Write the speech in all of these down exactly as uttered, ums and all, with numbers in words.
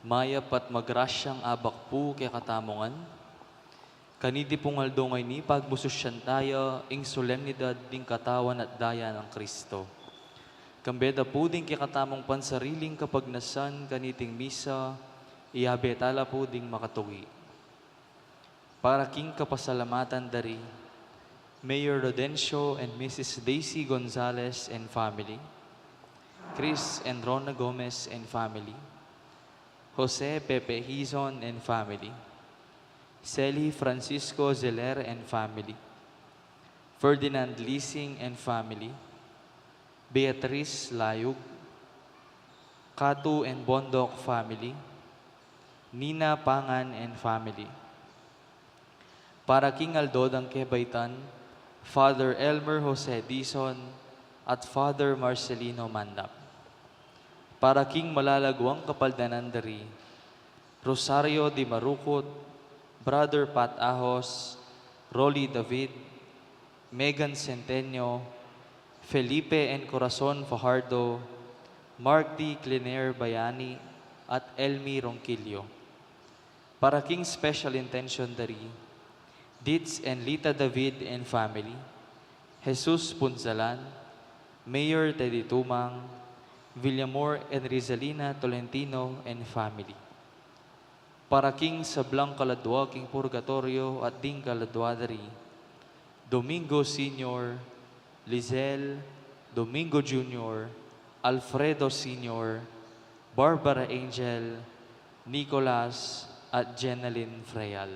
Mayap at magrasyang abak pu kekatamu ngan. Kaniti pung aldo ngeni, pagmususyan taya ing solemnidad ding katawan at daya nang Kristo. Kambe da pu ding kekatamung pansariling kapagnasan kaniting misa, iyabe tala pu ding makatuki. Para king kapasalamatan da ri Mayor Rodencio and Missus Daisy Gonzalez and family, Chris and Rona Gomez and family, Jose Pepe Hizon and family, Sally Francisco Zeler and family, Ferdinand Lising and family, Beatriz Layug, Katu and Bondoc family, Nina Pangan and family. Para king aldo dang kebaitan, Father Elmer Jose Dizon at Father Marcelino Mandap. Para king malalaguang kapaldanan da ri Rosario Di Marukut, Brother Pat Ahos, Rolly David, Megan Centenio, Felipe and Corazon Fajardo, Mark D. Cliner Bayani, at Elmi Ronquillo. Para king special intention da ri Ditz and Lita David and family, Jesus Punzalan, Mayor Teddy Tumang, Villamor and Rizalina Tolentino and family. Para king sablang kaladua king purgatoryo at ding kaladua da ri Domingo Senior, Lizelle, Domingo Junior, Alfredo Senior, Barbara Angel, Nicolas, at Jenaline Freal.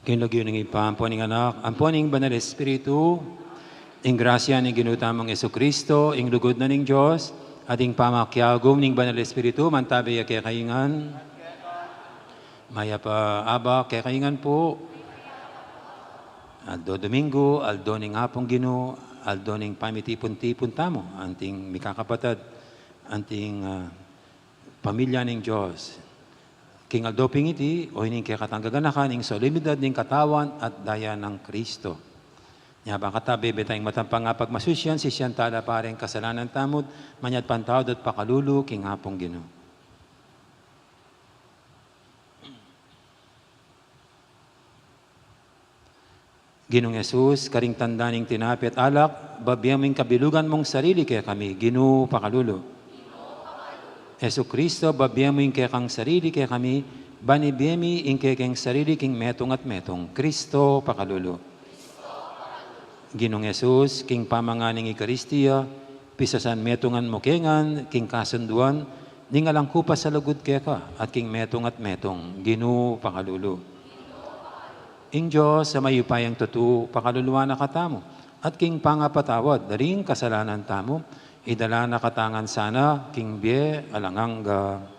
King lagyu ning Ibpa, ampo ning Anak, ampo ning Banal Espiritu. Ing grasya ning Ginu tamung Jesucristo, ing lugud na ning Dios, at ing pamakiagum ning Banal Espiritu, mantabi ya kekayu ngan. Mayap a abak kekayu ngan pu. Aldo Domingo, aldo ning Apung Ginu, aldo ning pamitipun-tipun tamu, anting mikakapatad, anting, ah, pamilya ning Dios. King aldo pin iti, o ining kekatang gaganakan, ing solemnidad ning katawan at daya nang Kristo. Nya ba katabi, betaing matampang a pagmasusyan, sisian tala pa ring kasalanan tamu, manyad pantawad at pakalulu king Apung Ginu. Ginung Jesus, karing tanda ning tinape at alak, babie mu ing kabilugan mung sarili kekami, Ginu, pakalulu. Jesucristo, babie mu ing kekang sarili kekami, ban ibie mi ing kekeng sarili king metung at metung, Kristo, pakalulu. Ginung Jesus, king pamangan ning Eukaristia, pisasan metungan mu kengan, king kasunduan, ning alang kupas a lugud keka, at king metung at metung, Ginu, pakalulu. Ing Dios a mayupayang tutu, pakaluluan na katamu, at king pangapatawad da ring kasalanan tamu, idala na katamu ngan sana king bie alang angga.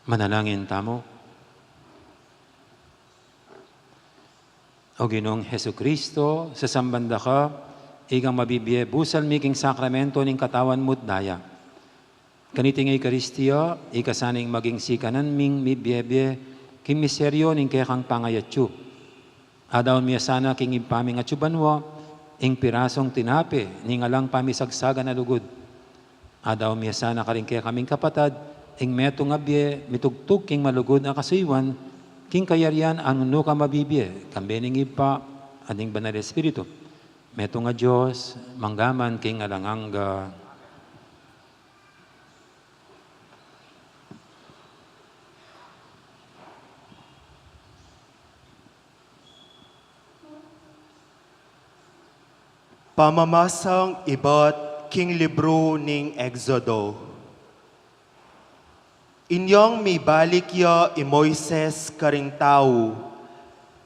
Manalangin tamu. O Ginung Jesucristo, sasamban da ka, ikang mabibie busal mi king sakramento ning katawan mu at daya. Kaniting Eukaristia, ika sana ing maging sikanan ming mibie-bie king misteryo ning kekang pangayatsu. Adaun mu ya sana king Ibpa ming atsu banua ing pirasung tinape ning alang pamisagsagan a lugud. Adaun mu ya sana karing kekaming kapatad ing metung a bie mitugtug king malugud a kasuyuan, king kayarian a nung nukarin mabibie, kambe ning Ibpa at ning Banal Espiritu, metung a Dios, mangga man king alang angga. Pamamasang ibat king libru ning Exodo. Inyang mibalik ya i Moises karing tau,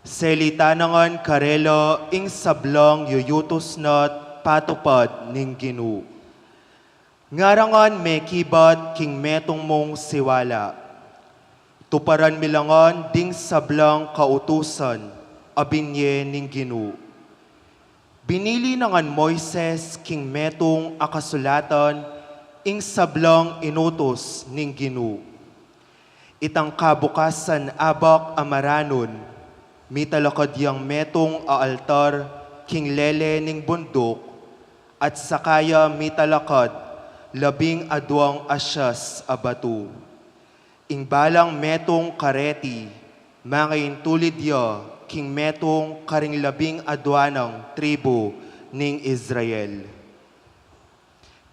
salitan na ngan karela ing sablang yuyutus na't patupad ning Ginu. Ngara ngan mekibat king metung mung siwala. Tuparan mi la ngan ding sablang kautusan a binie ning Ginu. Binili na ngan Moises king metung a kasulatan Ing sablang inutus ning Ginu. Itang kabukasan abak a maranun, mitalakad yang metung a altar king lele ning bunduk, at saka ya mitalakad labing aduang asias a batu. Ing balang metung kareti, mangaintulid ya king metung karing labing adua nang tribu ning Israel.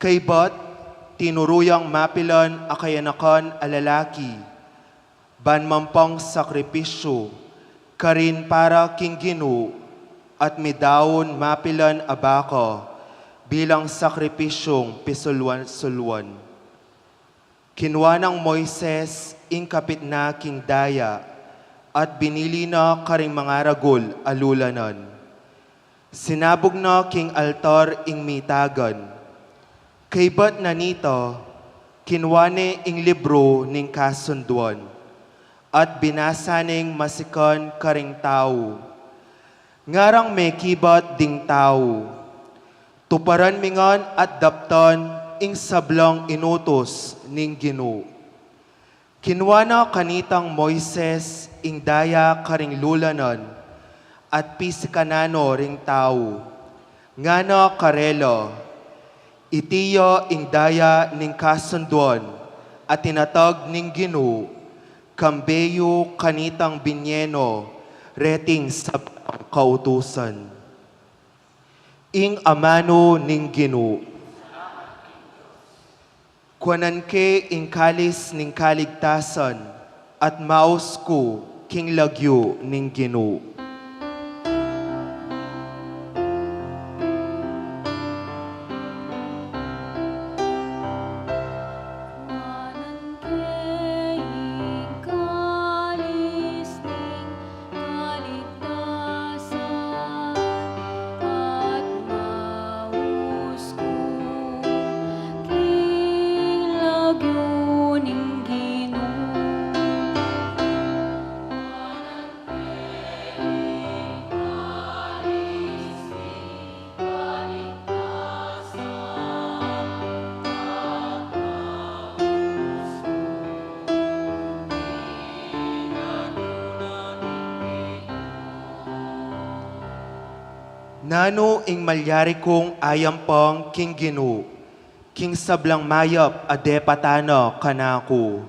Kaybat, tinuru yang mapilan a kayanakan a lalaki, ban mampang sakripisyu karin para king Ginu, at midaun mapilan a baka bilang sakripisyung pisulwan-sulwan. Kinua nang Moises ing kapit na king daya, at binili na karing mangaragul a lulanan. Sinabug na king altar ing mitagan. Kaybat na nita, kinua ne ing libru ning kasunduan, at binasa neng masikan karing tau. Ngarang mekibat ding tau, "Tuparan mi ngan at daptan ing sablang inutus ning Ginu." Kinua na kanitang Moises ing daya karing lulanan, at pisikanan no ring tau. Ngana karela, "Iti ya ing daya ning kasunduan a tinatag ning Ginu, kambe yu kanitang binye no reting sablang kautusan." Ing amanu ning Ginu. Kuanan ke ing kalis ning kaligtasan, at maus ku king lagyu ning Ginu. Kuanan ke ing kalis ning kaligtasan, at maus ku king lagyu ning Ginu. Nanu ing malyari kung ayampang king Ginu, king sablang mayap a depatan na kanaku?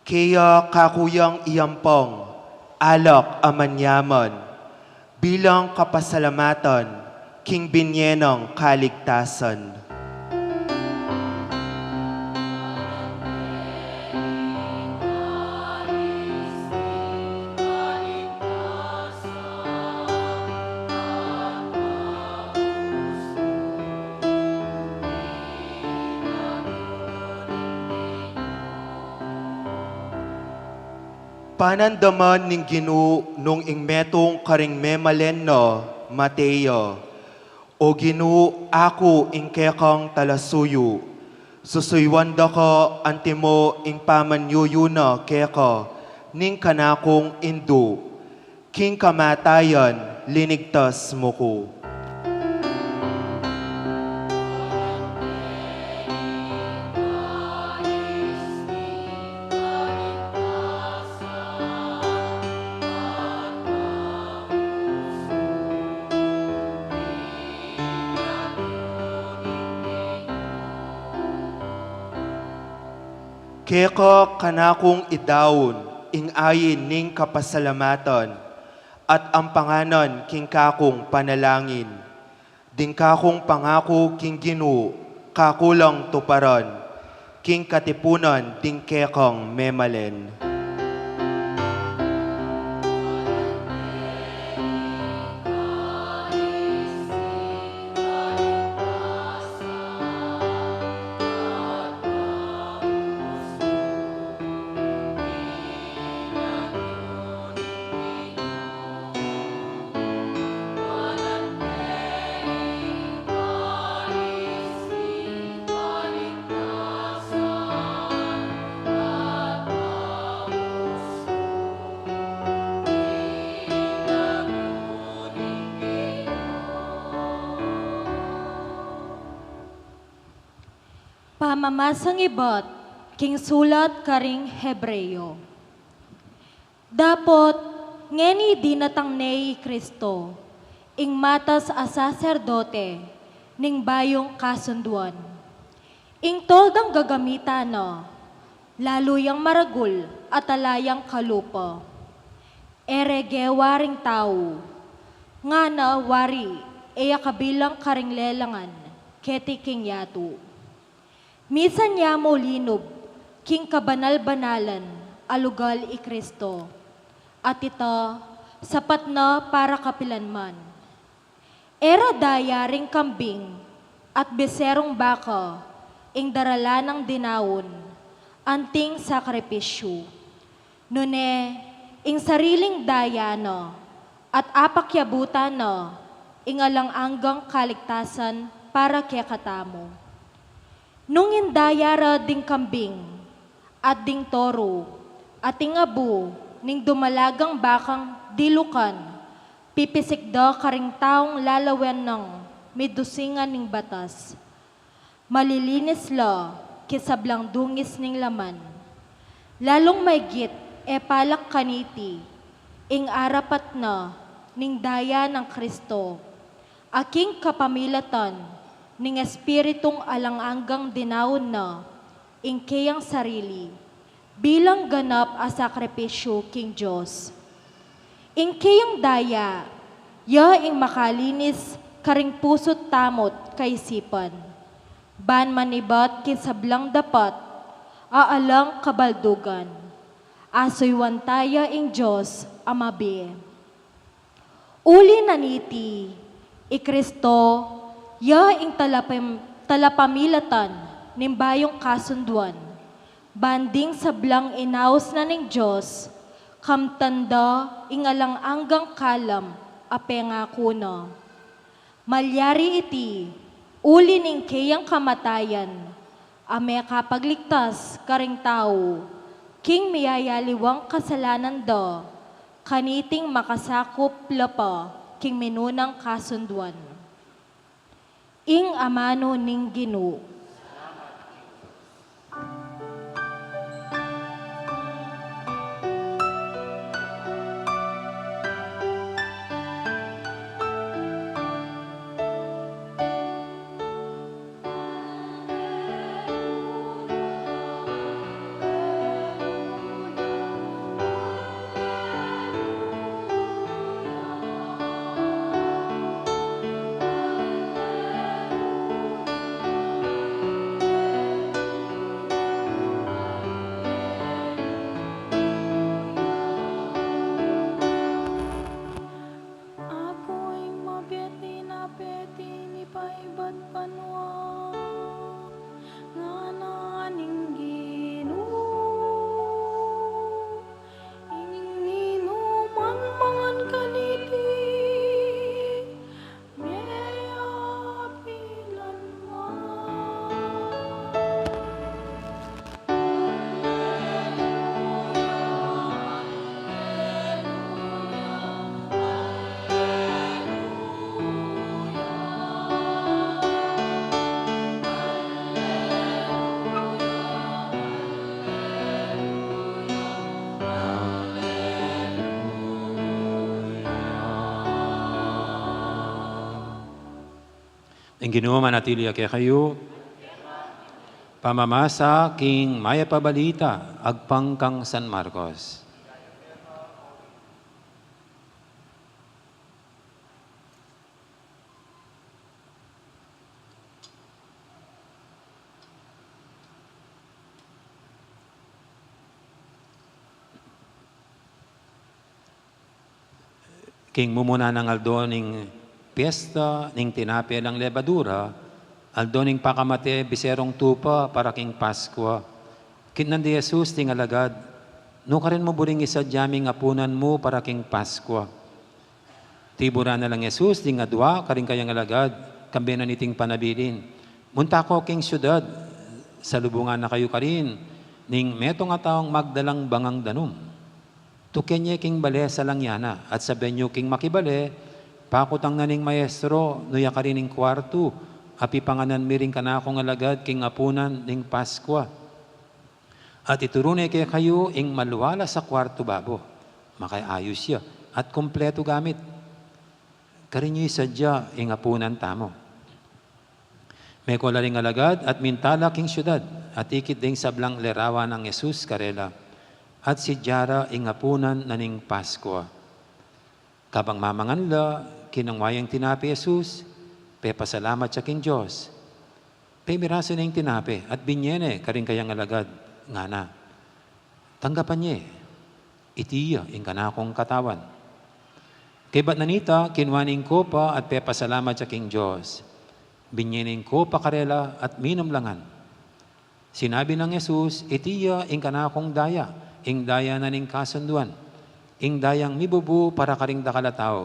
Kaya kaku yang iyampang alak a manyaman, bilang kapasalamatan king binye nang kaligtasan. Panandaman ning Ginu nung ing metung karing memalen na mate ya. O Ginu, aku ing kekang talasuyu, susuyuan da ka antimo ing pamanyuyu na keka ning kanakung indu. King kamatayan linigtas mu ku. Keka kanakung idaun ing ain ning kapasalamatan, at ampangan na king kakung panalangin. Ding kakung pangaku king Ginu, kaku lang tuparan, king katipunan ding kekang memalen. Pamamasang ibat king sulat karing Hebreo. Dapot ngeni dinatang ne i Kristo, ing matas a saserdote ning bayung kasunduan. Ing toldang gagamitan na, lalu yang maragul at ala yang kalupa. E re gewa ring tau, ngana wari e ya kabilang karing lelangan keti king yatu. Misan ya mu linub king kabanal-banalan a lugal i Kristo, at ita sapat na para kapilanman. E ra daya ring kambing at beserung baka ing daralan nang dinaun anting sakripisyu. Nune ing sariling daya na at apakyabutan na ing alang anggang kaligtasan para kekatamu. Nung ing daya ra ding kambing at ding toru at ing abu ning dumalagang bakang dilukan, pipisik da karing taung lalawen nang midusingan ning batas. Malilinis la king sablang dungis ning laman. Lalung maygit e palak kaniti ing arapat na ning daya nang Kristo, a king kapamilatan ning Espiritung alang anggang dinaun na ing keyang sarili bilang ganap a sakripisyu king Dios. Ing keyang daya ya ing makalinis karing pusu't tamu't kaisipan, ban manibat king sablang dapat a alang kabaldugan. Asuyuan taya ing Dios a mabie. Uli na niti, i Kristo ya ing talapam-, talapamilatan ning bayung kasunduan, ban ding sablang inaus na ning Dios, kamtan da ing alang anggang kalam a pengaku na. Malyari iti uli ning keyang kamatayan a mekapagligtas karing tau king miyayaliwang kasalanan da, kaniting makasakup la pa king minunang kasunduan. Ing amanu ning Ginu. Aku ing mabie tinapet ini paibat banua, ngana ning Ginu. Ing ninuman mangan kaniti, meapilan man. Ing Ginu manatili ya kekayu. Pamamasa king Mayap a Balita agpang kang San Marcos. King mumuna nang aldo ning piesta ning tinape lang lebadura, aldo ning pakamate biserong tupa para king Paskua. Kinatnan di Jesus ding alagad, "Nukarin mu buring isadya ming apunan mu para king Paskua?" Tiburan na lang Jesus ding adua karing kayang alagad, kambe na niting panabilin, "Munta ko king siudad, salubungan na kayu karin ning metung a taung magdalang bangang danum. Tuken ye king bale salang yana, at sabian yu king makibale, 'Pakutang na ning Maestro, nuya karin ing kuartu Apipanganan mi ring kanakung alagad king apunan ning Paskua. At ituru ne kekayu ing malualas a kuartu babo, makayayus ya, at kumpletu gamit. Karin yu isadya ing apunan tamu. Meko la ring alagad at mintala king siudad, at ikit ding sablang lerawan nang Jesus karela, at sidya ra ing apunan na ning Paskua. Kabang mamangan la, kinungwa yang tinape i Jesus, pepasalamat ya king Dios. Pemirasu ne ing tinape, at binye ne karing kayang alagad, ngana, "Tanggapan ye, iti ya ing kanakung katawan." Kaybat na nita, kinwa ne ing kopa at pepasalamat ya king Dios. Binye ne ing kopa karela at minum la ngan. Sinabi nang Jesus, "Iti ya ing kanakung daya, ing daya na ning kasunduan, ing dayang mibubu para karing dakal a tau.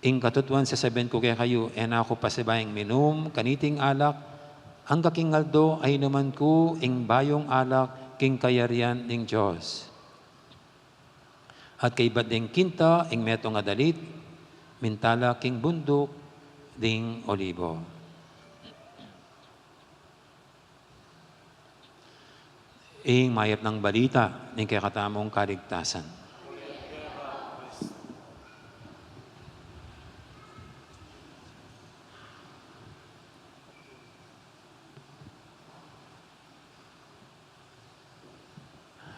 Ing katutuan sasabian ku kekayu, e na ku pasibayung minum kaniting alak, angga king aldo a inuman ku ing bayung alak king kayarian ning Dios." At kaybat ding kinta ing metung a dalit, mintala king bunduk ding Olibo. Ing mayap nang balita ning kekatamung kaligtasan.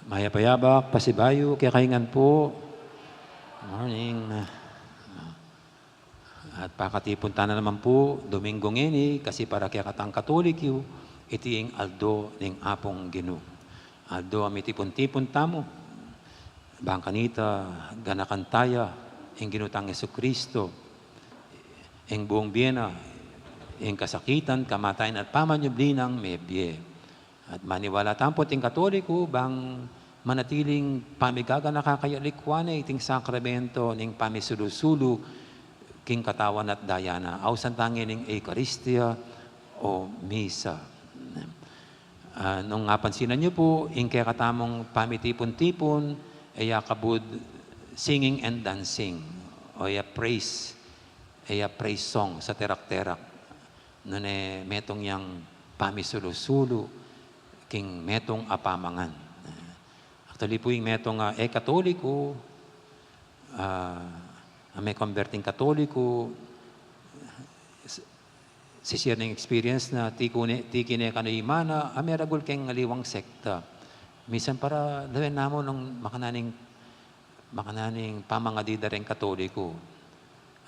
Mayap a yabak, pasibayu kekayu ngan pu. Morning. At pakatipun tana naman pu, Domingo ngeni, kasi para kekatang Katoliko, iti ing aldo ning Apung Ginu. Aldo a mitipun-tipun tamu, bang kanita ganakan taya ing Ginu tang Jesucristo, ing buung bie na, ing kasakitan, kamatayan at pamanyubli nang mebie. At maniwala tamu pu ating Katoliko, bang manatiling pamigaganaka kaya likwan ne iting sakramento ning pamisulu-sulu king katawan at daya na. Ausan ta ngening Eukaristia o Misa. Ah, nung apansinan yu pu, ing kekatamung pamitipun-tipun, e ya kabud singing and dancing, o ya praise, e ya praise song sa terak-terak. Nune metung yang pamisulu-sulu king metung a pamangan. Actually pu, ing metung a e Katoliko, ah, a mekomberting Katoliko, s-, sisir ning experience na tiki ne, tiki ne kanu i mana a meragul keng aliwang sekta. Misan para lawen na mu nung makananu ing, makananu ing pamangadi da reng Katoliko.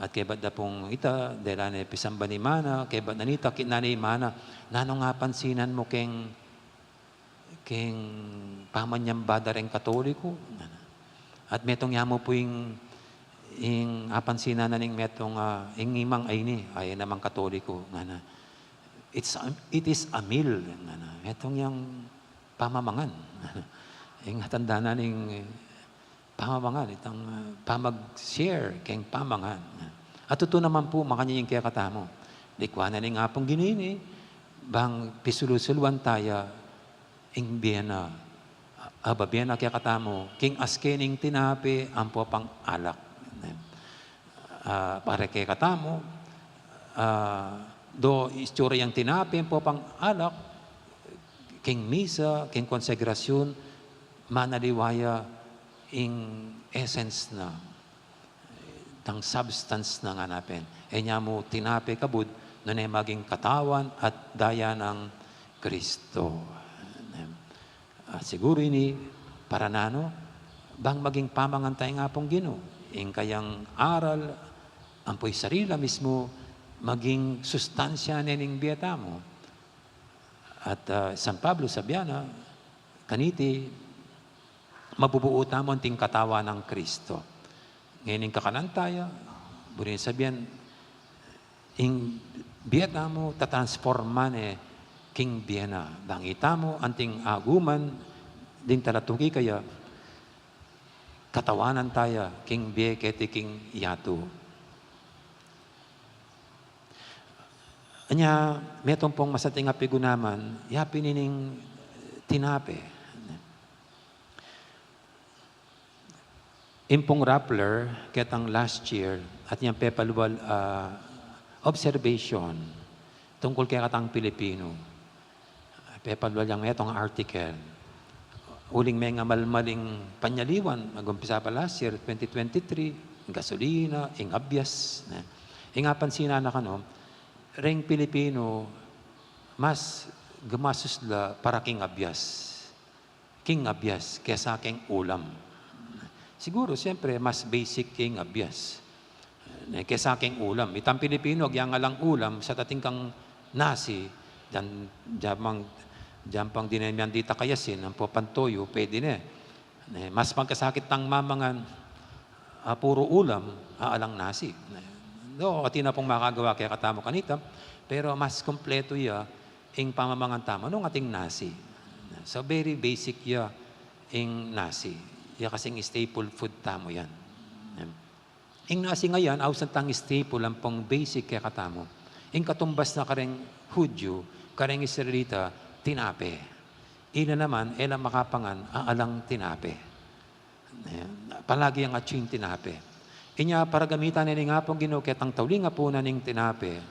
At kaybat da pung ita, dela ne pisamban i mana, kaybat na nita, kitnan ne i mana, "Nanu ing apansinan mu keng, keng pamanyamba da reng Katoliko?" ngana. "At metung ya mu pu ing, ing apansinan na ning metung, ah, ing imang ayni, ay namang Katoliko?" ngana. "It's a, it is a meal," ngana. "Metung yang pamamangan." Ing atandanan ning pamamangan, itang, ah, pamag-share keng pamangan. At tutu naman pu, makanyan ing kekatamu. Likwan na ning Apung Ginu ini, bang pisulu-suluan taya ing bie na, a, ababie na kekatamu, king aske ning tinape ampo pang alak. Ah, para kekatamu, ah, do itsura yang tinape ampo pang alak, king misa, king konsegrasyun, manaliwa ya ing essence na, itang substance na ngana pin. E nya mu tinape kabud, nune maging katawan at daya nang Kristo. Ah, siguru ini para nanu, bang maging pamangan taya ning Apung Ginu, ing kayang aral, ampo ing sarili la mismu, maging sustansya ne ning bie tamu. At, ah, San Pablo sabian na, kaniti, mabubuu tamu anting katawan nang Kristo. Ngening kakanan taya, buri nang sabian, ing bie tamu tatransforma ne king bie na. Bang itamu anting aguman ding talatuki kaya, katawanan taya king bie keti king yatu. Anya, metung pung masating a pigunaman, ya pin ining tinape. Ing pung Rappler, ketang last year, atin yang pepalual, ah, observation. Tungkul kekatang Pilipino, pepalwal yang metung article. Uling mengamalmaling panyaliwan, mag-umpisa pa last year, twenty twenty-three, gasolina, ing abias, ne. Ing apansinan na kanu, reng Pilipino, mas gumastus la para king abias. King abias kesa king ulam. Siguru, siyempre, mas basic king abias, ne, kesa king ulam. Itang Pilipino, agyang alang ulam, sa atin kang nasi, diyan, diyan pang, diyan pang dine miyandita kayasin, ampo pantoyo, pwede ne. Ne, mas magkasakit tang mamangan, ah, puro ulam, ah, alang nasi. Ne. Though, atin na pung makagawa kekatamu kanita, pero mas kumpleto ya, ing pamamangan tamu nung atin nasi. So, very basic ya ing nasi. Ya kasing staple food tamu yan. Ing nasi ngeni, ausan tang staple ampong basic kekatamu. Ing katumbas na kareng Hudyo, kareng Israelita, tinape. Ila naman, e la makapangan, a alang tinape. Ayan. Palagi yang atyu ing tinape. Inya, paragamitan ne ning Apung Ginu ketang tauling apunan ing tinape.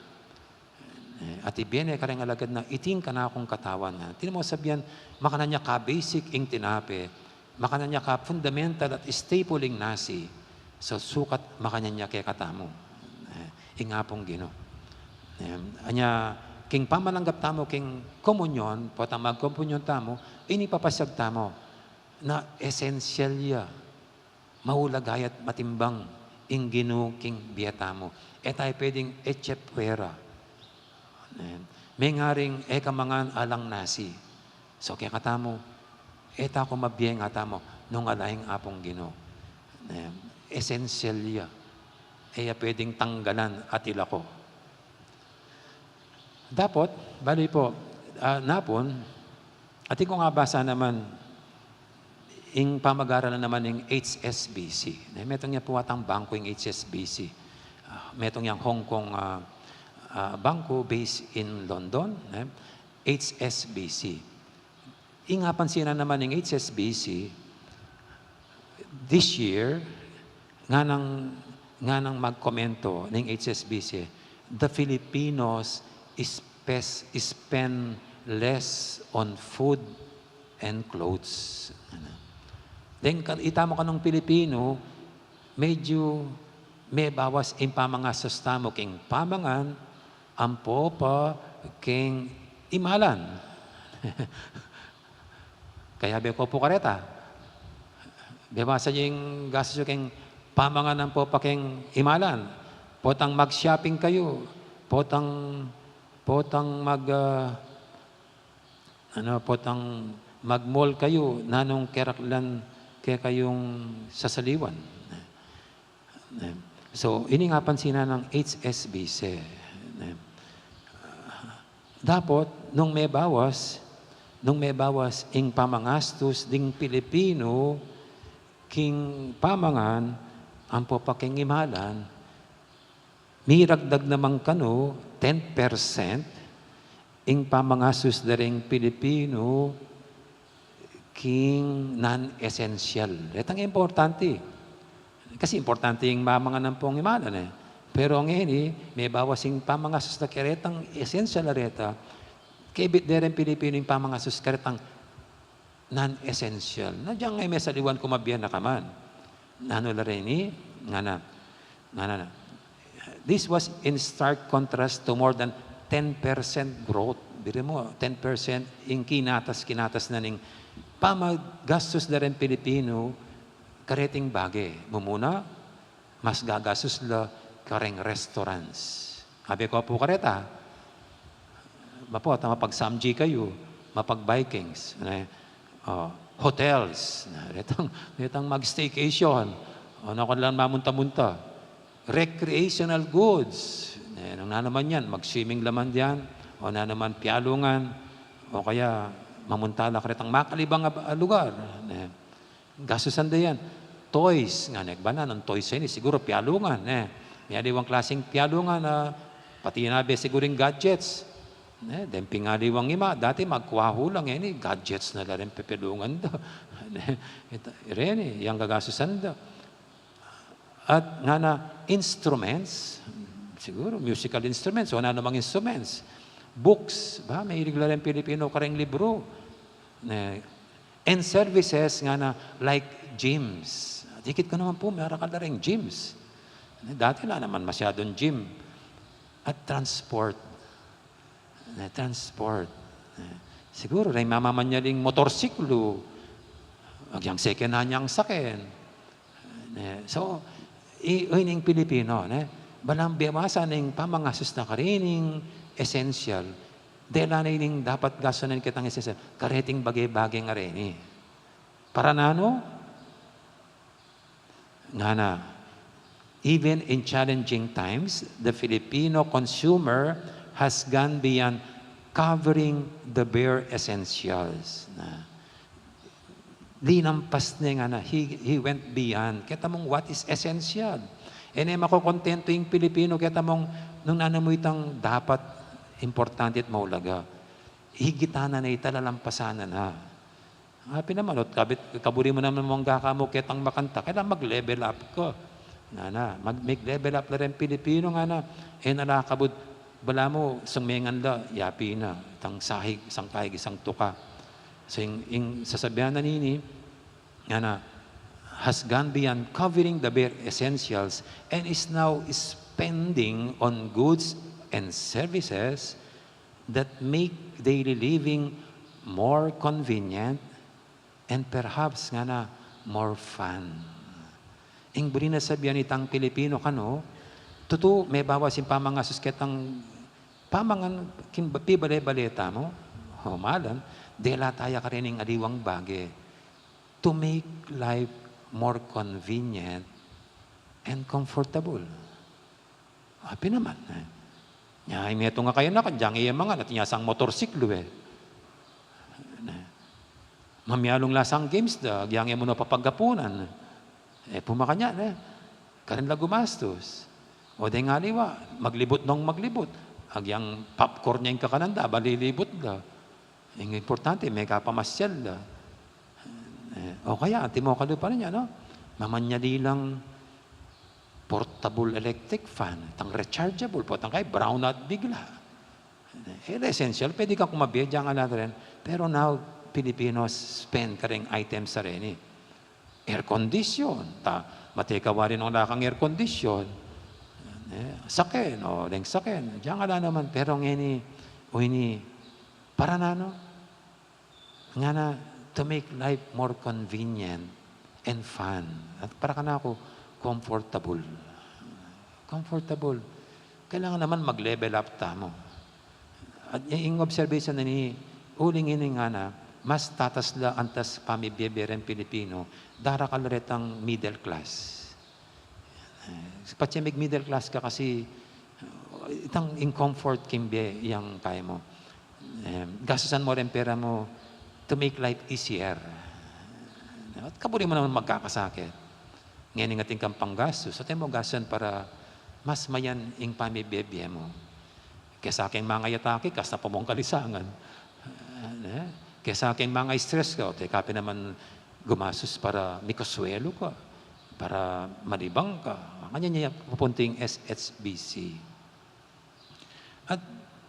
E, at ibie ne kareng alagad na, iti ing kanakung katawan. Atin mung sabian, makanyan ya ka-basic ing tinape, makanyan ya ka-fundamental at staple ing nasi. So, sukat makanyan ya kekatamu, e, ing Apung Ginu. E, anya, king pamalanggap tamu king komunyon, potang magkomunyon tamu, ini papasyag tamu na esensyal ya, maulaga ya't matimbang ing Ginu king bie tamu. E tamu pwedeng eche puera. Amen. Mengaring e ka mangan alang nasi. So, kekatamu, e ta ku mabie ngatamu nung ala ing Apung Ginu. Amen. Esensyal ya. E ya pwedeng tanggalan at ilako. Dapot, bale pu, ah, napun, atin kung abasa naman, ing pamag-aralan naman ning H S B C. Ne, metung ya pu atang bangko ing H S B C. Ah, metung yang Hong Kong, ah, ah, bangko based in London, ne, H S B C. Ing apansinan naman ning H S B C, this year, nganang, nganang magkomento ning H S B C, "The Filipinos spes-, spend less on food and clothes." Deng ka-, itamu kanung Pilipino, medyu mebawas ing pamangastos tamu king pamangan, ampo pa king imalan. Kaya be ku pu kareta, bebawasan yu ing gastus yu king pamangan ampo pa king imalan. Potang mag-shopping kayu, potang, potang mag, ah, ano, potang mag-mall kayu, nanung keraklan kekayung sasaliwan. So, ini ing apansinan ning H S B C. Dapot, nung mebawas, nung mebawas ing pamangastus ding Pilipino king pamangan ampo pa king imalan, miragdag naman kanu ten percent ing pamangastus da ring Pilipino king non-essential. Retang importante. Kasi importante ing mamangan ampong imalan, e. Pero ngeni, mebawas ing pamangastus da karetang essential a reta, kebit de ring Pilipino ing pamangastus karetang non-essential. Na diang e mesaliwan ku mabie na ka man. Nanu la reni? Ngana, ngana na. This was in stark contrast to more than ten percent growth. Biri mu, ten percent ing kinatas, kinatas na ning pamagastus da ring Pilipino kareting bage. Mumuna, mas gagastus la kareng restaurants. Abe ku pu kareta, mapo, ta mapag-Samgi kayu, mapag-Vikings, ne? O, hotels, ne? Retang, retang mag-staycation. O, nanu ka lang mamunta-munta. Recreational goods. Ne? Nung nanu man yan, mag-swimming la man diyan, o nanu man, pialungan, o kaya mamunta la karetang makalibang a, a lugar. Ne? Gastusan da yan. Toys, ngana, e ku ba nanung toys ini, siguru pialungan, e. Miyaliwang klaseng pialungan, a, pati na be siguru ing gadgets. E, deng pingaliwang ima, dati magkuahu lang, e, ini gadgets na la ring pepelungan da. Ita, reni, yang gagastusan da. At ngana, instruments, siguru musical instruments, o nanu mang instruments. Books, ba? Mahilig la ring Pilipino kareng libru. Ne? And services ngana, like gyms. Dikit ku naman pu, merakal la reng gyms. Ne, dati wala naman masyadong gym. At transport. Ne, transport. Ne, siguru, reng mamamanyaling motorsiklu, agyang second hand yang saken. Ne, so, i-, ining Pilipino, ne? Balang bebasan ing pamangasus na karening essential. Dela na ining dapat gastusan ketang essential. Kareting bage-bage ngareni. Para nanu? Ngana, even in challenging times, the Filipino consumer has gone beyond covering the bare essentials. Na, linampas ne ngana, he, he went beyond. Keta mung what is essential. E ne makokontento ing Pilipino, keta mung nung nanu mu itang dapat importante at maulaga. Higitan na na ita, lalampasan na na. Apin naman, ot kabit, kaburi mu naman mung gaka mu ketang makanta, kailangan mag-level up ka. Ngana, mag-, mag-level up la reng Pilipino ngana, e na la kabud, balamu, sung mengan la, yapi na, itang sahig, isang kahig, isang tuka. So, ing, ing sasabian na nini, ngana, has gone beyond covering the bare essentials and is now spending on goods and services that make daily living more convenient and perhaps ngana more fun. Ing buri na sabian itang Pilipino kanu, tutu, mebawas ing pamangasus ketang pamangan king ba-, pibale-bale tamu. O, malan, dela taya karening aliwang bage to make life more convenient and comfortable. Apin naman, e. Nya, metung a kayanakan, agyang e mangan, atin ya sang motorsiklu, e. Ne. Mamialung la sang games da, agyang e mu na papaggapunan. E, pu makanyan, e. Karin la gumastus. O deng aliwa, maglibut nung maglibut. Agyang popcorn ya ing kakanan da, balilibut da. Ing importante, mekapamasyal la. E, o kaya, antimo kalupa na niya, no? Mamanyali lang portable electric fan, itang rechargeable, potang kaya brownout bigla. E, essential, pwede kang kumabe, diyan nga lang rin. Pero now, Filipinos spend kareng items sa reni. Air condition, ta, mate ka wari nung wala kang air condition. E, saken, o, deng saken, diyan nga lang naman. Pero ngeni, o ini, para nanu? Ngana, to make life more convenient and fun. At para kanaku, comfortable. Comfortable. Kailangan naman mag-level up tamu. At y-, ing observation na ini, uling ini ngana, mas tatas la antas pamibie-bie reng Pilipino, darakal retang middle class. E, patse mig-middle class ka kasi, e, itang ing comfort king bie yang kaya mu. E, gastusan mu reng pera mu to make life easier. At kaburi mu naman magkakasakit. Ngeni atin kang panggastus, atin mu gastusan para mas mayan ing pamibie-bie mu. Kesa keng mangayat aki, kasta pa mung kalisangan. E, kesa keng manga-stress ka, o, teka pin naman gumastus para mikasuelu ka, para malibang ka. Makanyan ya pupunta ing S H B C. At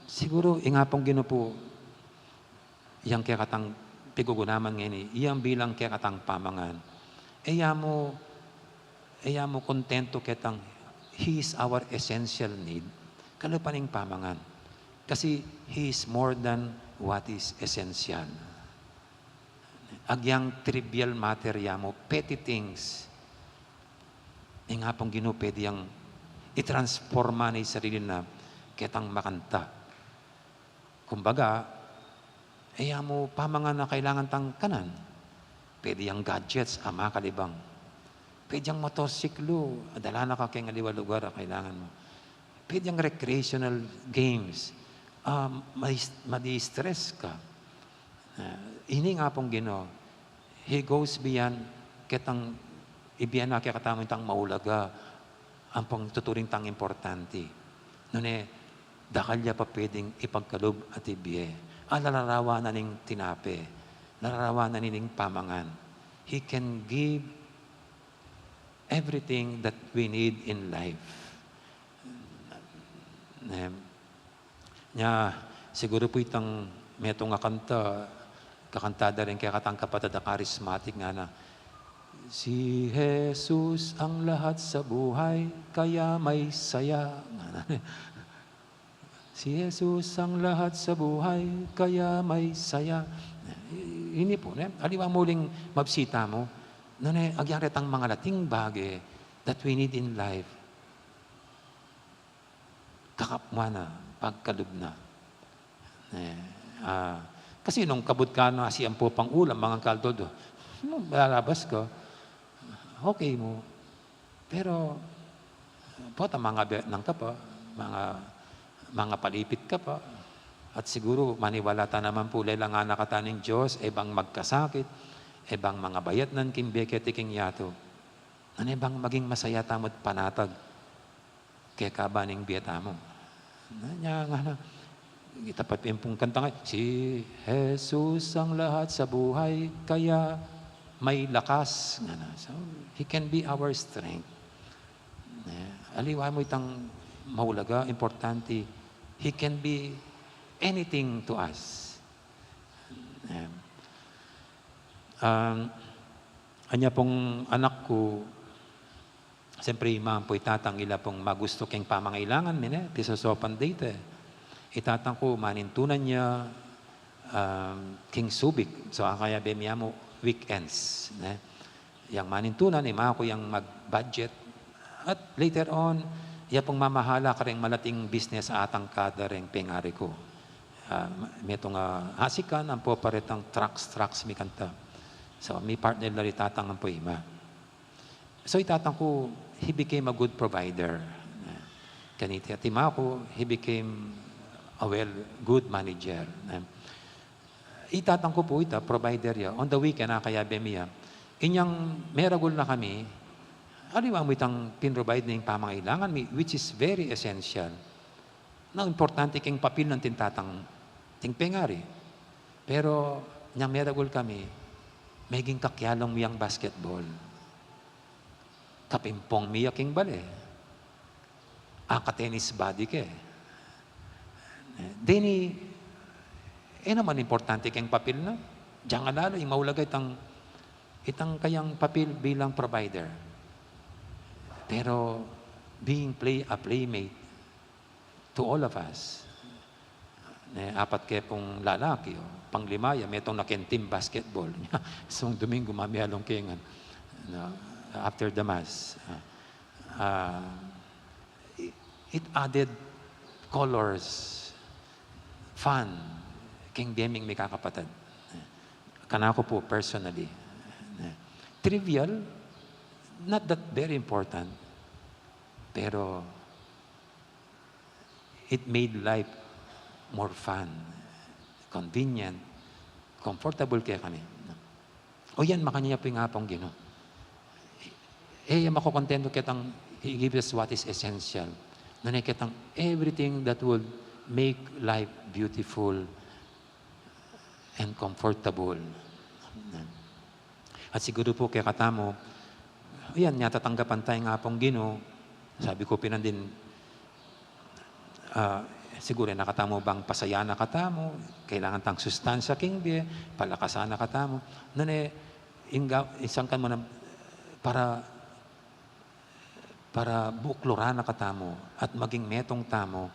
siguru, ing Apung Ginu pu, yang kekatang pigugunaman ngeni, yang bilang kekatang pamangan. E ya mu, e ya mu kontento ketang, he is our essential need. Kalupa ning pamangan. Kasi he is more than what is essential. Agyang trivial matter ya mu, petty things. Ing Apung Ginu pwede yang i-transforma na ing sarili na ketang makanta. Kumbaga, e ya mu pamangan a kailangan tang kanan. Pwede yang gadgets a makalibang. Pwede yang motorsiklu, dala na ka keng aliwa lugar a kailangan mu. Pwede yang recreational games, a, ma-, ma-distress ka. A, ini ing Apung Ginu, he goes beyond ketang ibie na kekatamu itang maulaga, ampong tuturing tang importante. Nune, dakal ya pa pwedeng ipagkalub at ibie. A, lalarawan na ning tinape, lalarawan na ning pamangan. He can give everything that we need in life. Em, nya, Siguru pu itang metung a kanta, kakanta da rin kekatang kapatad a charismatic, ngana, "Si Jesus ang lahat sa buhay, kaya may saya." Ngana, "Si Jesus ang lahat sa buhay, kaya may saya." Ini pu, ne? Aliwa mu ling mabsita mu, nune, agyang retang mangalating bage that we need in life. Kakapwa na, pagkalub na. Eh, ah, kasi nung kabud ka na, asi ampo pang ulam, mangan ka aldo-aldo, hmm, lalabas ka. Okay mu. Pero, pota, mangabe-, nang ka pa, manga-, mangapalipit ka pa. At siguru, maniwala ta naman pu, lelangan na kata ning Dios, e bang magkasakit, e bang mangabayatnan king bie keti king yatu. Nune bang maging masaya tamu't panatag kekaba ning bie tamu. Na, nya ngana, ita pa pu ing kanta nga, "Si Jesus ang lahat sa buhay, kaya may lakas." Ngana. So, He can be our strength. Ne? Aliwa mu itang maulaga, importante, He can be anything to us. Ne? Um, anya pung anak ku, siyempre, ima ampo i tatang, ila pung magustu keng pamangailangan mi, ne, pisosopan da ita. I tatang ku, manintunan ya, um, king Subic. So, akayabe mi ya mu weekends, ne. Yang manintunan, ima ku yang mag-budget. At later on, ya pung mamahala kareng malating business a atangkad da reng pengari ku. Ah, metung a asikan, ampo pa retang trucks, trucks mi kanta. So, mi partner la ri tatang ampo ima. So, i tatang ku, he became a good provider. Kanita, at ima ku, he became a well, good manager. I tatang ku pu ita, provider ya. On the weekend, akayabe mi ya. Inyang meragul na kami, aliwa mu itang pinrovide ning pamangailangan mi, which is very essential. Na, importante keng papil nang atin tatang, ating pengari. Pero, inyang meragul kami, meging kakyalung mi yang basketball. Kapimpong mi ya king bale. Aka-tennis body ke. Deni, e naman importante keng papil na. Diyan nga lalo, ing maulaga itang, itang kayang papil bilang provider. Pero, being play, a playmate, to all of us. Ne, apat ke pung lalaki, o, panglima ya, metung na keng team basketball. Isung Domingo, mamialung ke ngan. No, after the mass. Ah, ah, it, it added colors, fun, keng bie ming mikakapatad. Kanaku pu, personally. Trivial, not that very important. Pero, it made life more fun, convenient, comfortable kekami. O yan, makanyan ya pu ing Apung Ginu. E ya makokontento ketang, He gives us what is essential. Nune ketang everything that would make life beautiful and comfortable. At siguru pu kekatamu, yan, nya tatanggapan taya ing Apung Ginu. Sabi ku pin nandin, ah, siguru e na katamu bang pasayanan katamu, kailangan tang sustansya king bie, palakasan na katamu. Nune, ing ga-, ing sangkan mu na para para bukluran na katamu at maging metung tamu,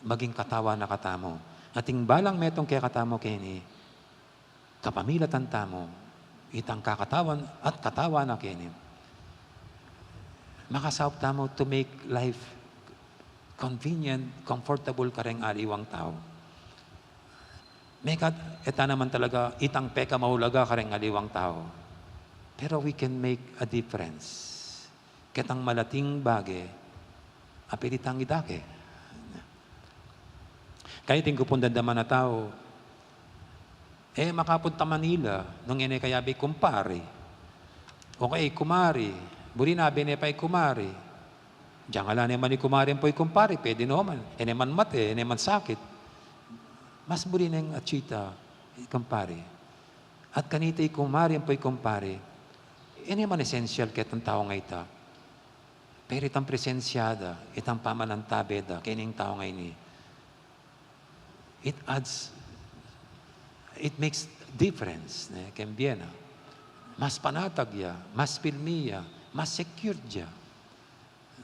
maging katawan na katamu. At ing balang metung kekatamu keni, kapamilatan tamu itang kakatawan at katawan na keni. Makasaup tamu to make life convenient, comfortable kareng aliwang tau. Mekad, e ta naman talaga itang pekamaulaga kareng aliwang tau. Pero we can make a difference. Ketang malating bage, apili tang idake. Kaya atin ku pung damdaman a tau, e makapunta Manila nung e ne kayabe i kumpari. O kaya i kumari, buri na abe ne pa i kumari. Diang ala ne man i kumari ampo i kumpari, pwede no man. E ne man mate, e ne man sakit. Mas buri neng atiu ita i kumpari. At kanita i kumari ampo i kumpari, e ne man esensyal ketang tau a ita. Pero itang presensya da, itang pamanantabe da keni ing tau a ini, It adds, it makes difference, ne, keng bie na. Mas panatag ya, mas pilmi ya, mas secured ya.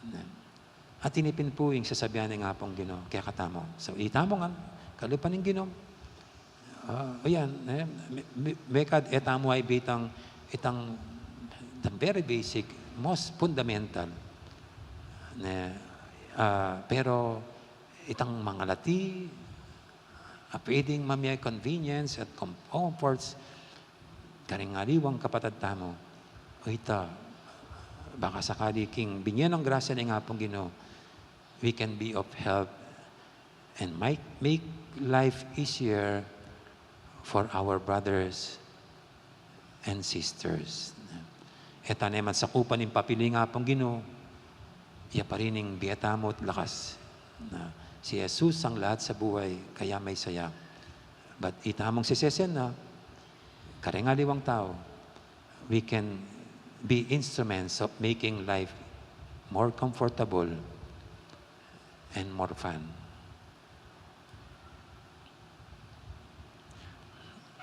Ne? At ini pin pu ing sasabian ning Apung Ginu kekatamu. So, itamu ngan, kalupa ning Ginu. Ah, ayan, ne? Me-, me-, mekad e tamu aibitang, itang, itang very basic, most fundamental. Ne? Ah, pero itang mangalati, a pwedeng mamie convenience at com-, comforts, karing aliwang kapatad tamu. O ita, baka sakali king binye nang grasya ning Apung Ginu, we can be of help and might make life easier for our brothers and sisters. E ta ne man sakupan ing papili ning Apung Ginu, ya pa rin ing bie tamu at lakas. Na, si Jesus ang lahat sa buhay, kaya may saya. But itamung sesesen na, kareng aliwang tau, we can be instruments of making life more comfortable and more fun.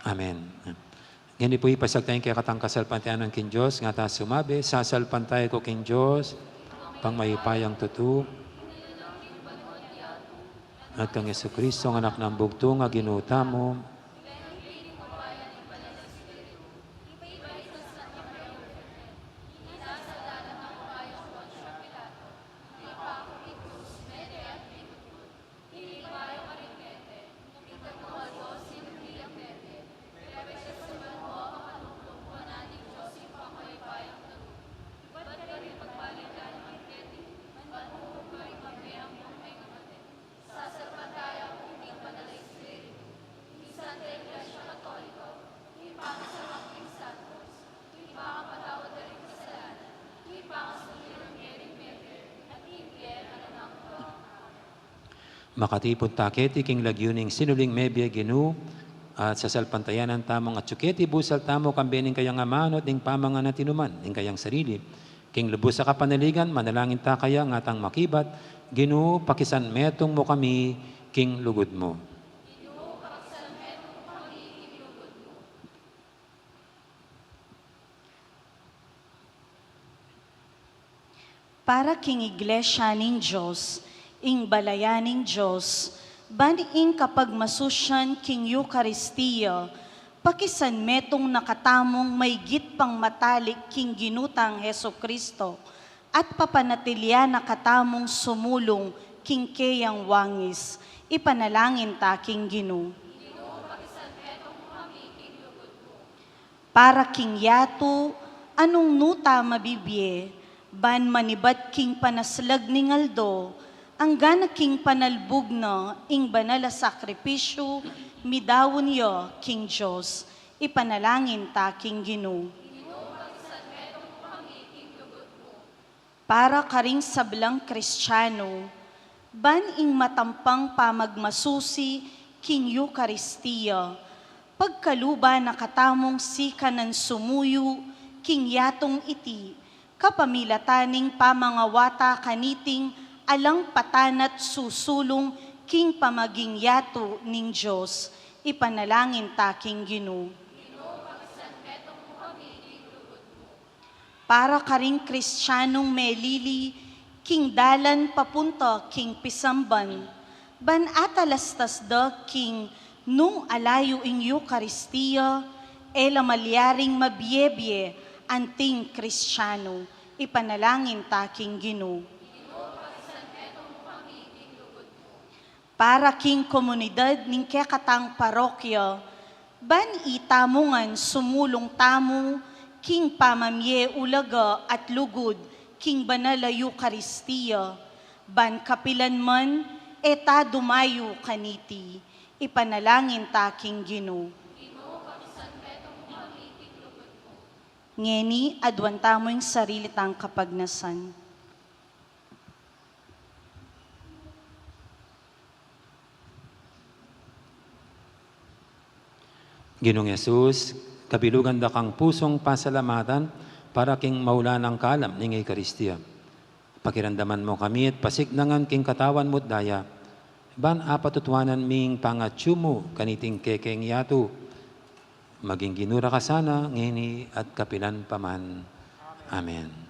Amen. Ngeni pu, ipasiag taya ing kekatang kasalpantayanan king Dios, nga ta sumabi, sasalpantaya ku king Dios, pang mayupayang tutu, at kang Jesucristo, ang Anak nang Bugtung a Ginu tamu. Makatipun ta keti king lagyu ning sinuling mebie, Ginu, at sasalpantayanan tamung atyu keti busal tamu, kambe ning kayang amanu at ning pamangan at inuman ning kayang sarili. King lubus a kapanaligan, manalangin ta kaya, ngatang makibat, Ginu, pakisanmetung mu kami king lugud mu. Para king Iglesia ning Dios, ing balayan ning Dios, ban ing kapagmasusian king Eukaristia, pakisanmetung na katamung maygit pang matalik king Ginu tang Jesucristo, at papanatilian na katamung sumulung king keyang wangis, ipanalangin ta king Ginu. Para king yatu, anung nu ta mabibie, ban manibat king panaslag ning aldo, angga na king panalbug na ing banal a sakripisyu, midaun ya king Dios, ipanalangin ta king Ginu. Para karing sablang Kristiano, ban ing matampang pamagmasusi king Eukaristia, pagkaluban na katamung sikanan sumuyu king yatung iti, kapamilatan ning pamangawata kaniting alang patanat susulung king pamaging yatu ning Dios, ipanalangin ta king Ginu. Para karing Kristianong melili king dalan papunta king pisamban, ban atalastas da king nung alayu ing Eukaristia, e la malyaring mabie-bie anting Kristiano, ipanalangin ta king Ginu. Para king komunidad ning kekatang parokya, ban itamu ngan sumulung tamu king pamamie ulaga at lugud king banal a Eukaristia, ban kapilan man e ta dumayu kaniti, ipanalangin ta king Ginu. Ngeni, aduan tamu ing sarili tang kapagnasan. Ginung Jesus, kabilugan da kang pusung pasalamatan para king maulan a kalam ning Eukaristia. Pakiramdaman mu kami at pasiknangan king katawan mu't daya, Ban apatutuanan ming pangatyu mu kaniting kekeng yatu, maging Ginu ra ka sana, ngeni at kapilan pa man. Amen.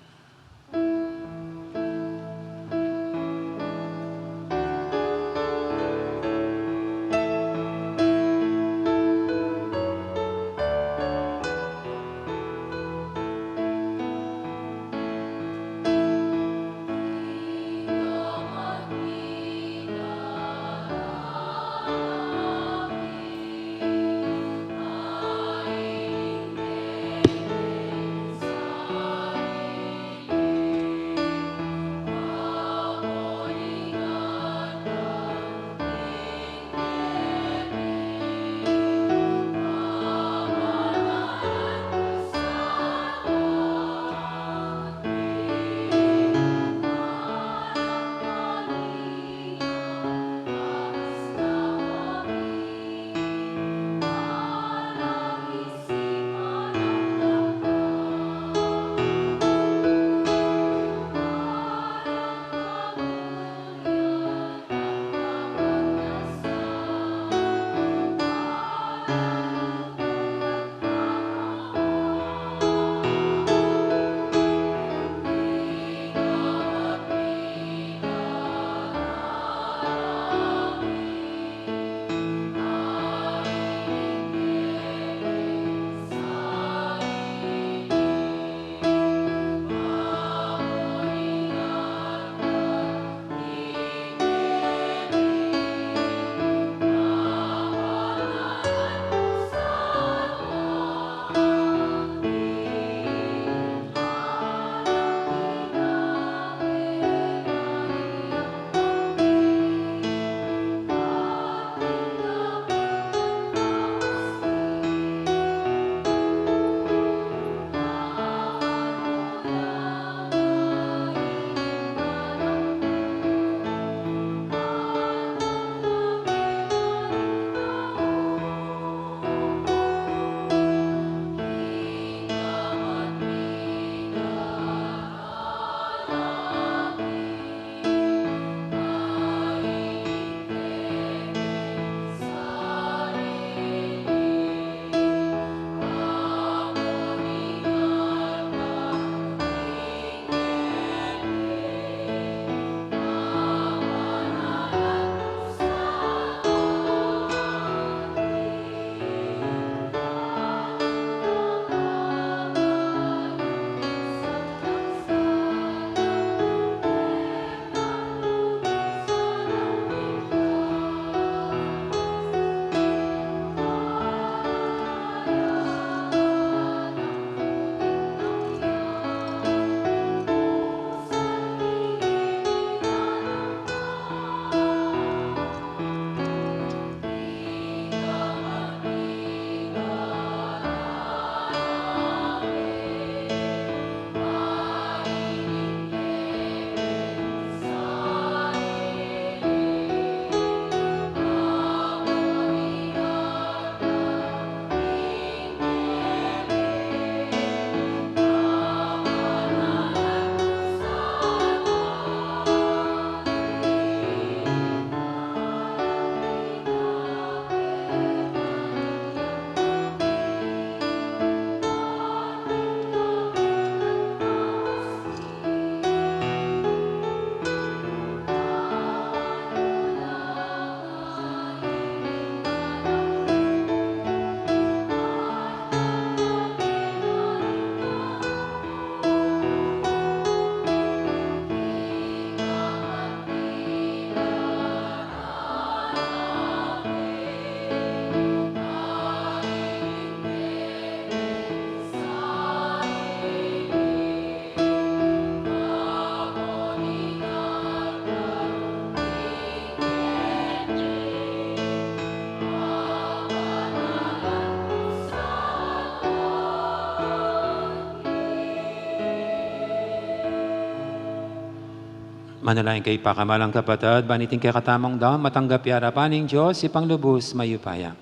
Manalangin kayu, pakamalan kung kapatad, ban iting kekatamung daun matanggap ya king arapan ning Dios, Ibpang lubus mayupaya.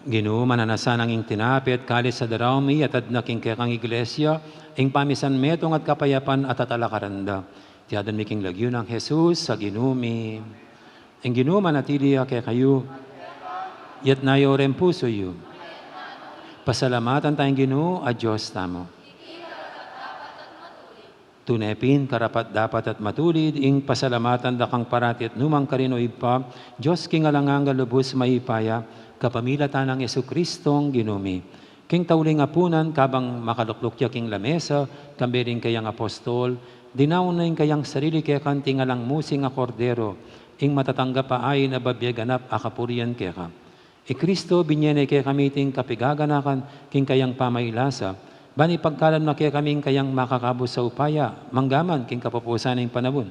Ginu, mananasan nang ing tinape at kalis a daraun mi, at adwan na king kekang iglesia ing pamisan metung at kapayapan at atalakaran da. Iti adwan mi king lagyu nang Jesus a Ginu mi. Ing Ginu manatili ya kekayu. Iyatas yu ring pusu yu. Pasalamatan taya ing Ginu a Dios tamu. Tune pin karapat-dapat at matulid ing pasalamatan da kang parati at nukarin man, o Ibpa, Dios king alang angga, lubus mayupaya, kapamilatan nang Jesucristong Ginu mi. King tauling apunan, kabang makalukluk ya king lamesa kambe ring kayang apostol, dinaun na ing kayang sarili keka anting alang musing a Kordero, ing matatanggap a ain a babie ganap a kapurian keka. I Cristo, binie ne kekami iting kapigaganakan king kayang pamailasa, ban ipagkalub na kekami ing kayang makakabus a upaya, manggaman king kapupusan ning panaun.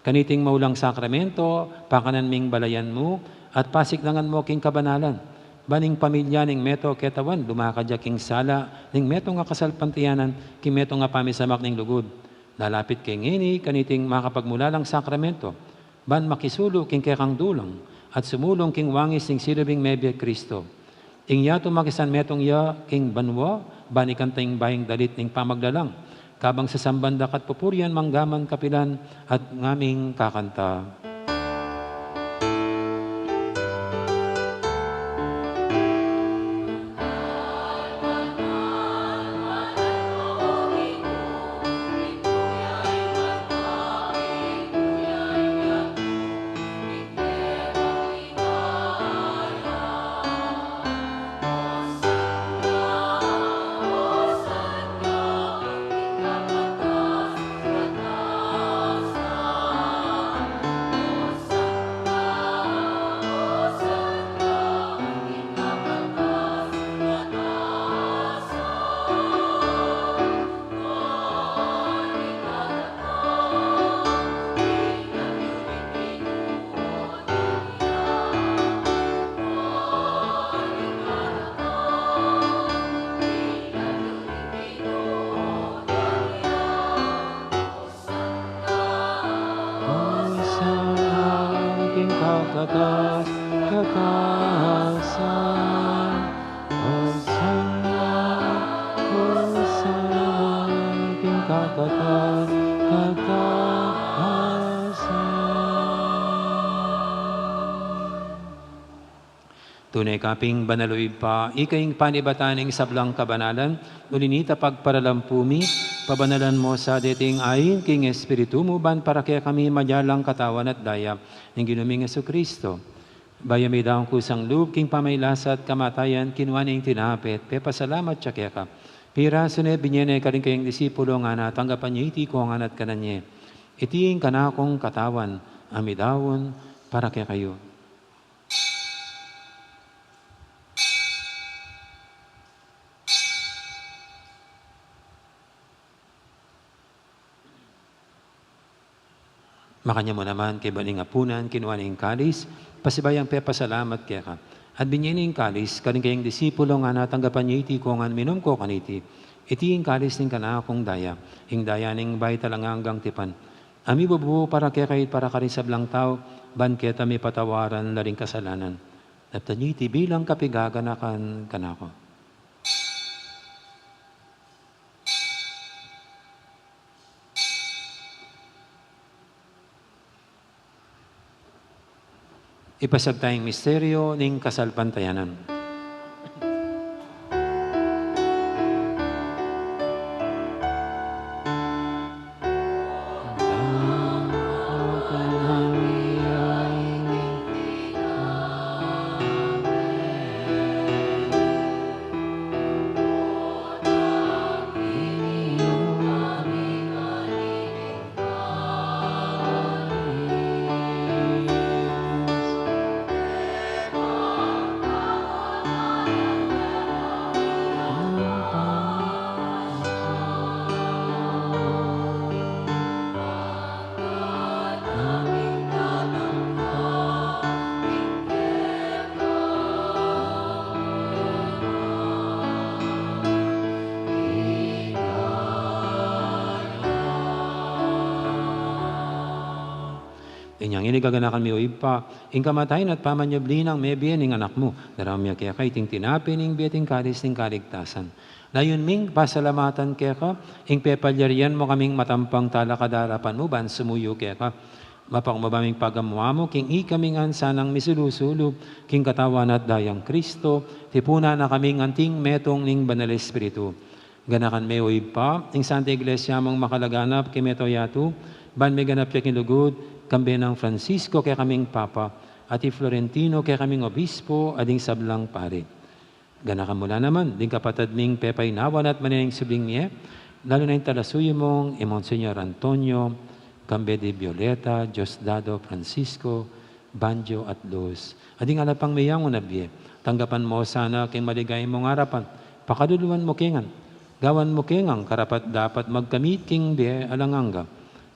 Kaniting maulang sakramento, pakanan ming balayan mu, at pasiklangan mu king kabanalan. Ban ing pamilya ning metung a katawan, lumakad ya king sala ning metung a kasalpantayanan, king metung a pamisamak ning lugud. Lalapit kami ngeni kaniting makapagmulalang sakramento, ban makisulu king kekang dulang, at sumulung king wangis ning silubing mebie Cristo. Ing yatu makisan metung ya king banua, ban ikanta ing bayung dalit ning pamaglalang, kabang sasamban da ka at pupurian manggaman kapilan at ngaming kakanta. Hosanna king kakatas-katasan. Hosanna, Hosanna king kakatas-katasan. Tune ka pin banal, o Ibpa, ika ing panibatan ning sablang kabanalan, uli na nita pagparalan pu mi, pabanalan mu sa deting ain king Espiritu mu ban para kekami maging katawan at daya ning Ginu ming Jesucristo. Bayu mi daun kusang lub king pamailasa at kamatayan, kinua ne ing tinape, pepasalamat ya keka. Pirasu ne, binie ne karing kayang disipulo, ngana, tanggapan ye iti kongan at kanan ye. Iti ing kanakung katawan a midaun para kekayu. Makanyan mu naman kaybat ning apunan, kinua ne ing kalis, pasibayu yang pepasalamat keka. At binie ne ing kalis karing kayang disipulo, ngana, tanggapan ye iti kongan, minum ko kaniti. Iti ing kalis ning kanakung daya, ing daya ning bayu at alang anggang tipan, a mibubu para kekayu at para karing sablang tau, ban keta mipatawaran la ring kasalanan. Daptan ye iti bilang kapigaganakan kanaku. Ipasiag taya ing misteryu ning kasalpantayanan. Inya ngeni gaganakan mi, o Ibpa, ing kamatayan at pamanyubli nang mebie ning Anak mu. Daraun mi keka iting tinape ning bie at ing kalis ning kaligtasan. Layun ming pasalamatan keka ing pepalyarian mu kaming matampang talakad king arapan mu ban sumuyu keka. Mapakumbaba ming pagamu-amu king ikami ngan sanang misulu-sulu king katawan at dayang Kristo, tipunan na kaming anting metung ning Banal Espiritu. Ganakan me, o Ibpa, ing Santa Iglesia mung makalaganap king mabilug a yatu, ban miganap ya king lugud, kambe nang Francisco kekaming Papa, at i Florentino kekaming Obispo, at ding sablang pari. Ganakan mu la naman ding kapatad ming pepaynawan at maneneng subling mie, lalu na ing talasuyu mung i Monsignor Antonio, kambe di Violeta, Diosdado, Francisco, Banjo, at Luz. At ding ala pang meyangu na bie, tanggapan mu sana king maligaya mung arapan, pakaluluan mu ke ngan, gawan mu ke ngan karapat-dapat magkamit king bie alang angga.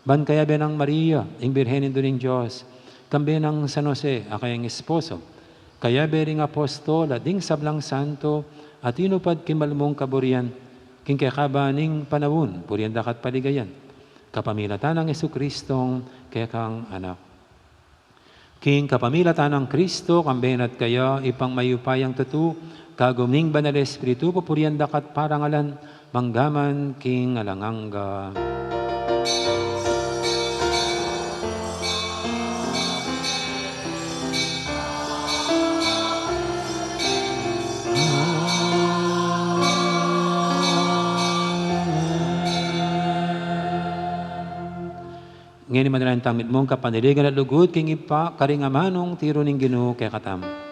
Ban kayabe nang Maria, ing Birhen Indu ning Dios, kambe nang San Jose, a kayang esposo, kayabe ring apostol at ding sablang santo a tinupad king mal mung kaburian, king kekaba ning panaun, purian da ka at paligayan, kapamilatan nang Jesucristong kekang Anak. King kapamilatan nang Kristo, kambe na at kaya, Ibpang mayupayang tutu, kagum ning Banal Espiritu, pupurian da ka at parangalan, mangga man king alang angga. Ngeni manalangin tamu mitmung kapanaligan at lugud king Ibpa, karing amanung tiru ning Ginu kekatamu.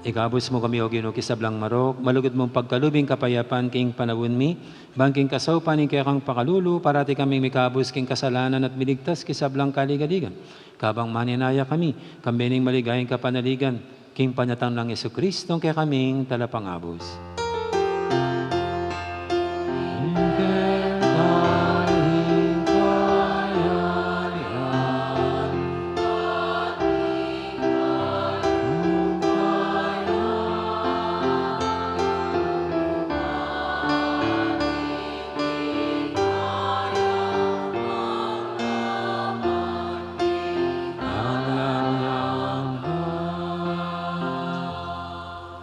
Ikabus mu kami, O Ginu, king sablang marok, malugud mung pagkalub ing kapayapan king panaun mi, ban king kasaupan ning kekang pakalulu, parati kaming mikabus king kasalanan at miligtas king sablang kaligaligan. Kabang manenaya kami, kambe ning maligayang kapanaligan, king panyatang nang Jesucristo, kekaming Talapangabus.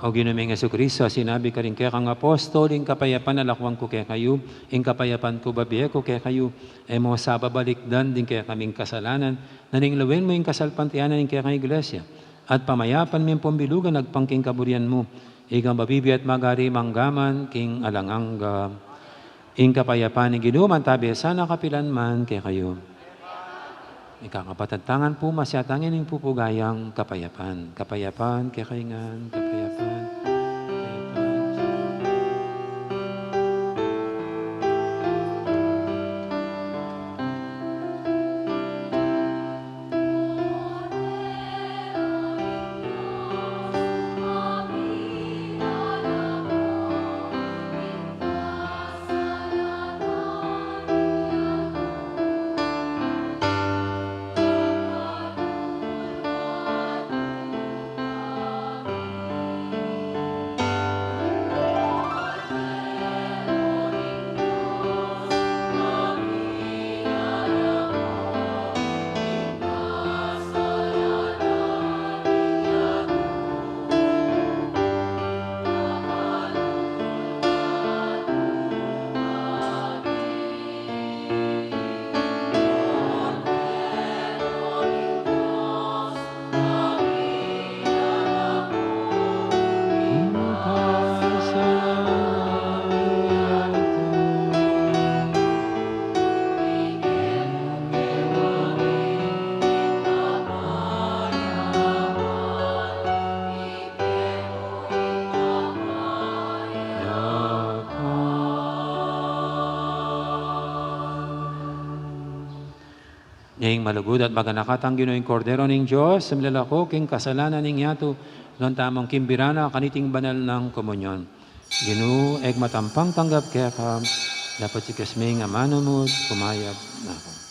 O Ginu ming Jesucristo, a sinabi karing kekang apostol, ing kapayapan lakuan ku kekayu, ing kapayapan ku bibie ku kekayu, e mu sa babalikdan ding kekaming kasalanan, nune lawen mu ing kasalpantayanan ning kekang Iglesia, at pamayapan me at pambilugan agpang king kaburian mu, ikang mabibie at magari mangga man king alang angga. Ing kapayapan ning Ginu mantabe sana kapilan man kekayu. Ikakapatad, tangan pu, masyatang ining pupugayang kapayapan. Kapayapan kekayu ngan, kapayapan, kapayapan. Malugud at maganaka tang Ginu, ing Kordero ning Dios, a milalako king kasalanan ning yatu. Nuan tamung kimbira na kaniting banal nang komunyon. Ginu, e ku matampang tanggap keka, dapot sikas ming amanu mu, kumayap na ku.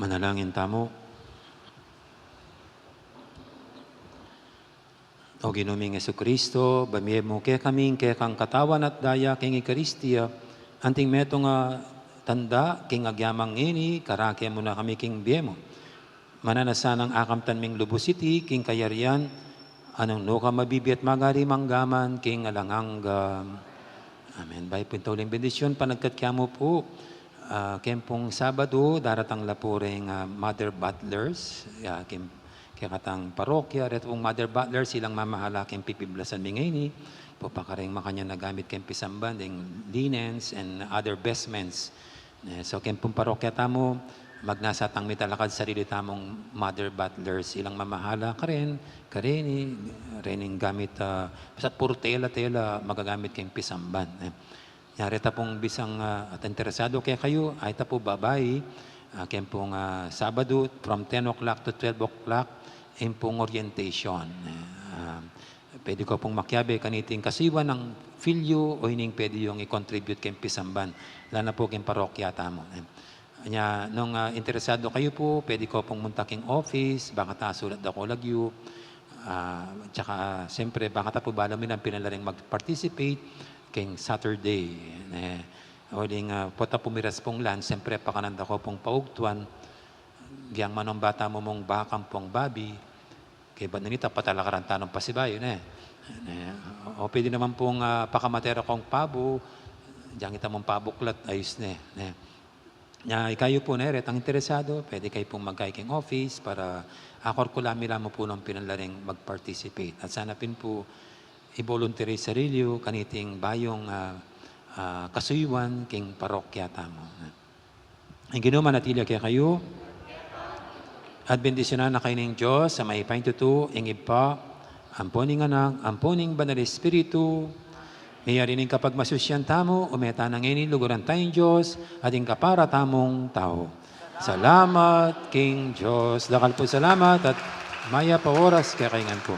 Manalangin tamu. O Ginu ming Jesucristo, bamie mu kekami ing kekang katawan at daya king Eukaristia, anting metung a tanda king agyamang ini, karake mu na kami king bie mu. Mananu na sanang akamtan ming lubus iti king kayarian, a nung nuka mabibie at magari manggaman king alang angga. Amen. Bayu pu ing tauling bendisyun, panagkat kekayu pu, ah, keng pung Sabado, daratang la pu ring, ah, Mother Butlers, ah, keng, kekatang parokya, reta pung Mother Butlers, ilang mamahala keng pipiblasan mi ngeni, pu pakareng makanyan a gamit keng pisamban, deng linens and other vestments. Eh, so, keng pung parokya tamu, magnasa tang mitalakad sarili tamung Mother Butlers, ilang mamahala karen, kareni, rening gamit, ah, basta puru tela-tela magagamit keng pisamban, eh. Nya reta pung bisang, ah, at interesado kekayu, a ita pu babai, ah, keng pung, ah, Sabado, from ten o'clock to twelve o'clock, ing pung orientation, eh. Ah, pwede ko pung makiabe kaniting kasuyuan nang filyu o ining pwede yung i-contribute keng pisamban, lalo na pu keng parokya tamu, eh. Nya, nung, ah, interesado kayu pu, pwede ko pung munta keng office, bang kata sulat da ko lagyu. Ah, tsaka, siyempre, bang kata pu balu mi nang pinalaring mag-participate keng Saturday, eh. Uling, ah, pota pu miras pung lunch, siyempre, pakanan da ko pung paugtuan. Giyang manung bata mu mung baka ampong babi, kaybat na nita, patalakaran ta nung pasibayu, ne? Ne? O pwede naman pung, ah, pakamate ra kong pabo, diyang ita mung pabuklat, ayus ne, ne? Nya, ikayu pu ne, retang interesado, pwede kayu pung magkai keng office para akor ku la mi la mu pu nung pinalaring mag-participate. At sana pin pu, i-volunteer sarili yu kaniting bayung, ah, ah, kasuyuan keng parokya tamu. Ing Ginu manatili ya kekayu. At bendisyunan na kayu ning Dios a mayupaya king tutu, ing Ibpa, ampo ning Anak, ampo ning Banal Espiritu. Meyari ning kapagmasusyan tamu, ume tana ngeni, luguran taya ing Dios, at ing kapara tamung tau. Salamat king Dios. Dakal pung salamat at mayap a oras kekayu ngan pu.